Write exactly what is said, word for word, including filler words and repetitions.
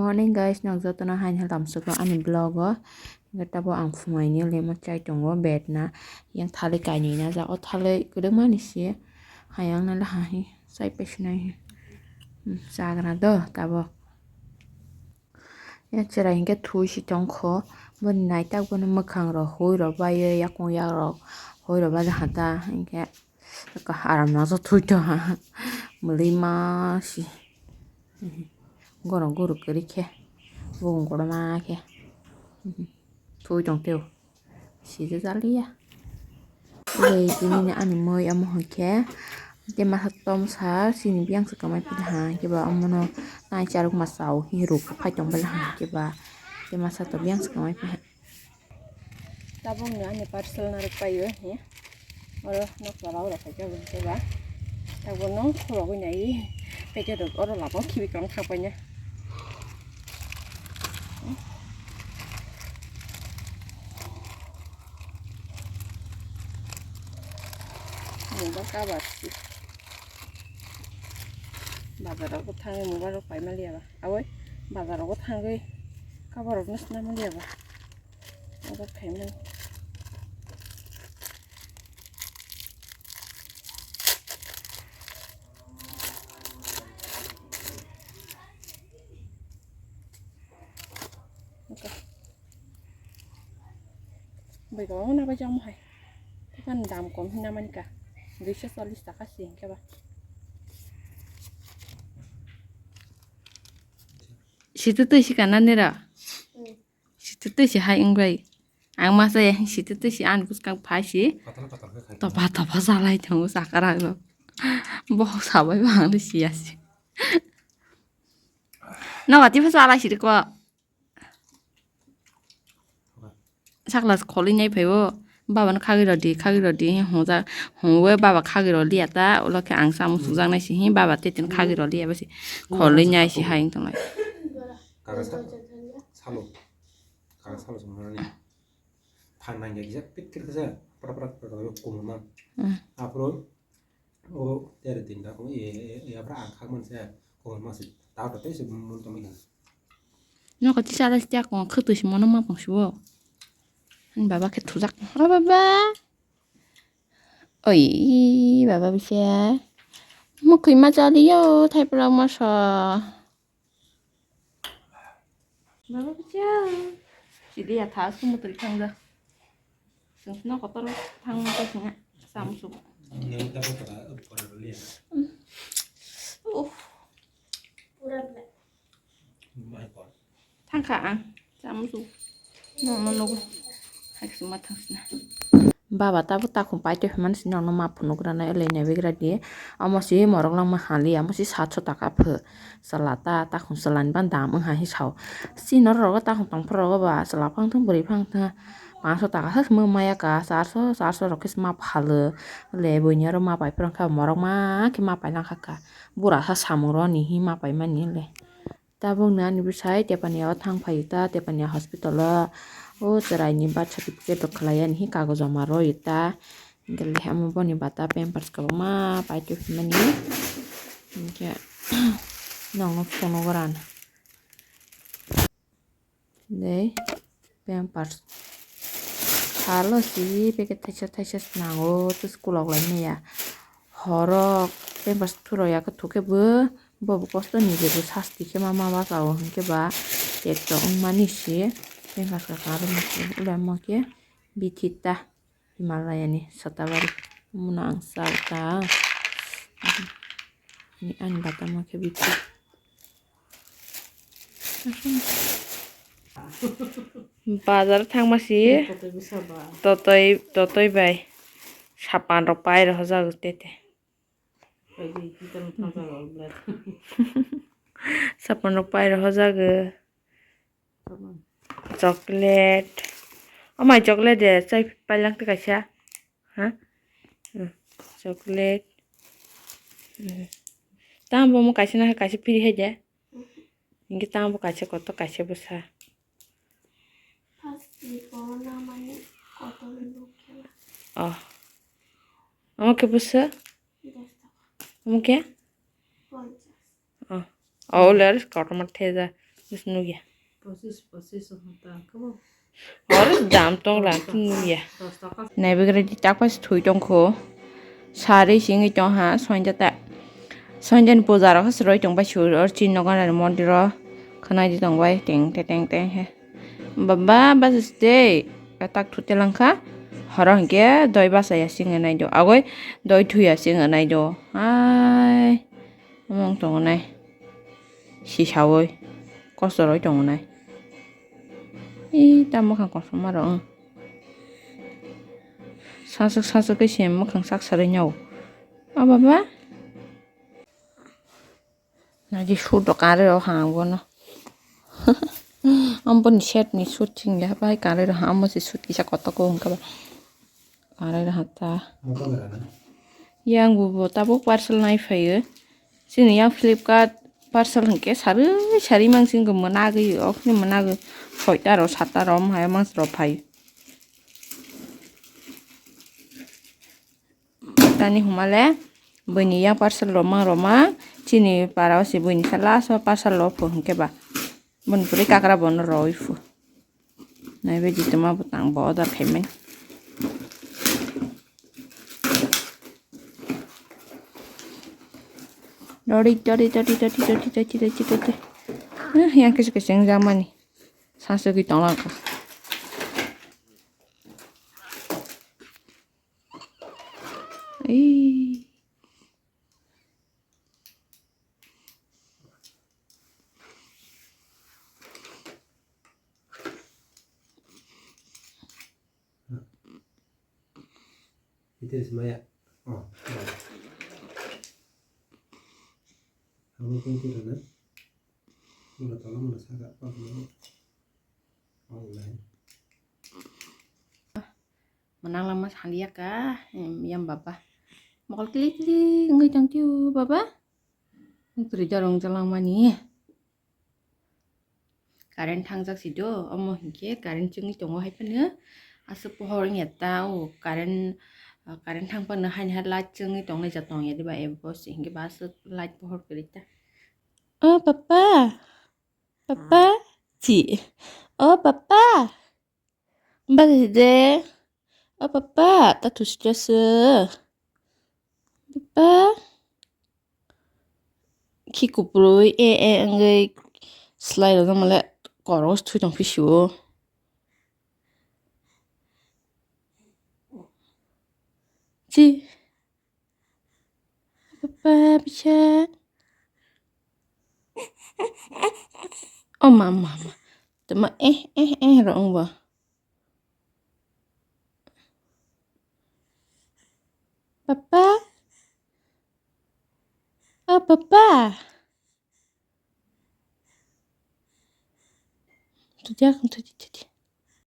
Morning guys, nok jotono haini hal tamsukgo ani vlog o. Hingke tabo ang phumaini lemon chai tongo bed na. Yang thalwi kainwi najak, o thalwi kwdwkmani se hayang nai laha hi chai paisinai hi. Hmm, chagra do tabok. Ya chwrai hingke thui si tongkho, boni naitak boni mwkhang rok hui rok bai yakung yak rok hui rok bai laha ta hingke. Aka aram no thui to ha. Mwlwi ma si. Goro guru kwrwi khe. Bung kotorma khe. Thui tong teo. Sijak jaliya. Ule tini ani moi amo hwnkhe. Te masa tom sa sini biyang se kamai pila ha. Keba amono nai charuk ma sao hi ruk phai tong bala ha. Keba te masa to biyang se kamai pila ha. Tabukno ani parcel narwk paio, he. Oro nokla rok rok khaikhe bo hwnkhe ba. Tabukno khulogwi nai packet rok oro lama khibi kwrwng thang paina. Mungba kabar si. Bazar rok thangwi mungba rok paima liya ba. Aboi bazar rok thangwi kabar rok nw swnam liya ba. Order khaimani. Bai kwbangma nabai jamo hai. Tepan dam kom hinna mani ka. Duiso chollish taka si hinkhe ba. Situ twi si kana nira. Situ twi si hai wngbai. Ang masa ya situ twi si ani bwskang phai si. Topa topa salai thango sakara go. Bohok sabai ba ang si ya si. No wati pha salai si ko. Sakla kholi nai phai o. Baba no khagwi rodi khagwi rodi hwnja hwnwi baba khagwi rodi ya ta ulo khe ang samung sukjak nai si hi baba tei tini khagwi rodi ya basi kholi nai si hai wng tong lai. Kaga sa-, salo. Kaga salo song nani. Phan nang ya kisa pit kir kisa pra pra pra pra kumma. Hmm. Apro o tere tinta ko e e e apra ang khak man se kumma se ta ta te se mun to mai. Nokha tisa ala siya ko khwtwi se mono ma pang sibo. Ani baba khe thujak. O baba. Oi baba bisa. Mukhwi ma chaliyo thai pla ma sa. Baba bisa. Sidi ya tha sumutri thangja. Sing sino kotor thang ma singa. Samsuk. Yang ta ko ta ko liya. Uh. Thangkha ang. Chamusu. No, no, no. Haksima thangsina. Baba tabo takhum paitoi hwnmani sini nono ma phunuk rana elei naibegra di. Amo si morok langma hali, amo si satso taka pho. Chwla ta takhum chwlani ban dam wngha hi sao. Si norok rogo takhum tongphuru rogo ba chwla phang thung bwrwi phang thung. Panso taka sa simi maya ka charso, charso rok khe ma phalo. Le buini aro ma pai phuru kha morok ma khe ma pai langkha ka. Bura sa samung roni hi ma pai mani le. Tabukni ani bwsai Tepania o thang phaio ta, Tepania hospital o, o chwraini birth certificate rok khwlai yani hi kagoz joma rw ta. Hwnkhe le omo boni bata pampers kwbangma pai tongphimani. Hwnkhe nokno phunuk rana. Tei. Pampers. Salo si packet thaisa thaisa swnango, tei se kulok lai maya. Horok pampers thurok ya khe thuk khe bo, bo bo kosto ni je bo sasti khe ma ma bachao hwnkhe ba tek tok wngmani se pampers kwcharo muchung ulai mo khe bithi ta. Himalayani Satabari. Omono ang chao ta. Ani, ani batama khe bithi. Bazar thangma si totoi, totoi bai sapan rok pai rw hojak tete. Sapan rok pai rw hojak. Chocolate. O mai chocolate de chai pailang te kaisa. Ha? Hmm. Chocolate. Hmm. Tamo bo mo kaisa na kaisa piri hai de. Inge tamo bo kaisa koto kaisa bwsa. First ni phone na mani koto ni bukela. Oh. Omo khe bwsa? Omo khe? Oh, oh, ler kotorma theja. Nukya. Hor dam tong la nukya. Naibegra di takpa se thui tongkho. Sari singwi tongha soinja ta. Soinja ni puja rok se roi tongbai sur or chin nogo nani mondir o. Khwnai di tongbai teng te teng teng he. Baba bas de. Atak thute langkha. Horo hwnkhe doi basa ya singwi nai do. Agoi doi thuya singwi nai do. Ai. Omong tongo nai. Sisawi. Kosto roi tongo nai. Ih, ta mwkhang kosom aro, ang. Saswk saswk khe se mwkhang sak sarai nyawo. O baba. Naji suit rok karwi rok hang bono. Amboni set ni suit chingya bai karwi rok hang, amo se suit kisa kotor khe hwnkhe ba. Karwi rok hata. Yang bo bo tabuk parcel nai phaio. Chini yang Flipkart parcel hwnkhe sarwi sarwi mang singkhe mwnagwi, okhni mwnagwi soita rok satta rok maya mangsa rok phaio. Tani humale buini yang parcel romang romang chini para o se buini sa last o parcel rok phu hwnkhe ba boni pore kakra bono roi phu. Naibe jituma bwtang bo order khaimani. Dori, dori, dori, dori, dori, dori, dori, dori, dori. Eh, yang kisa kisa yang jamani. Sasugwi tonglang kha. Ei. Iteris maya. Oh. Abo pun tu na. Mula tolong mula saga pa mula. Online. Mwnang lama saliya ka, em, yang baba. Mokol kili kili wngwi tong tio baba. Wng twi dorong jalang mani. Current thangjak si do, omo hinkhe current chwngwi tongo hai phano. Aswk pohor wngya ta, o current, ah, current thang phano haini ha light chwngwi tongnai ja tongya diba, ebo se hinkhe ba aswk light pohor kwrwi ta. O papa, papa, chi, o papa. Bari de. O papa, ta thusi jasu. Papa. Khi kuprui e e wngwi slai rok male korok thui tong phisiwo. Chi. Papa bisa. Oh mama, mama. Tama eh eh eh rong ba. Papa. Oh papa. Tuti aku tuti tuti.